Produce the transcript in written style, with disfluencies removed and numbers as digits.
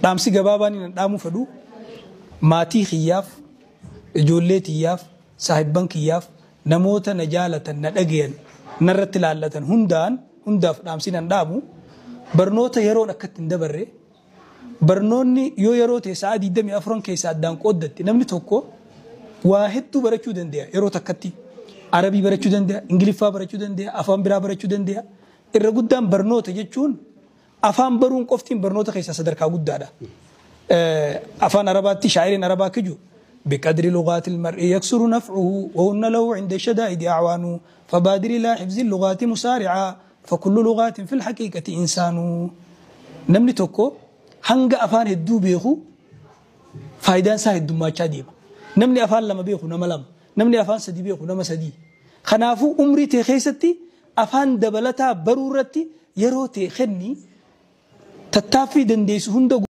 Dhaamsi gabaabaan inni dhaamuu fedhu maatii kiyyaaf, ijoollee tiyyaaf, saahibban kiyyaaf, namoota na jaalatan, na dhagayan, narratti laallatan hundaaf dhaamsi nan dhaamu barnoota yeroon akkatti hin dabarre. Barnoonni yoo yeroo ta'e sa'a 24 keessaa addaan qooddatte namni tokko waa hedduu barachuu danda'a yeroo takkatti. Arabii barachuu danda'a, Ingiliffaa barachuu danda'a, afaan biraa barachuu danda'a. Irra guddaan barnoota jechuun afaan baruun qoftiin barnoota keessaa sadarkaa guddaadha. Afaan Arabaatti shaa'iriin Arabaa kiju بقدر لغات المرء يكسر نفعه وهن له عند الشدائد أعوان فبادر إلى حفظ اللغات مسارعا فكل لغات في الحقيقة إنسان. Namni tokko hanga afaan hedduu beeku faayidaan isaa heddummaachaa deema. Namni afaan lama beeku nama lama. Namni afaan sadi beeku nama sadii. Kanaafuu umrii ta'e keessatti afaan dabalataa baruu irratti yeroo ta'e kenni tattaaffii dandeessu hunda.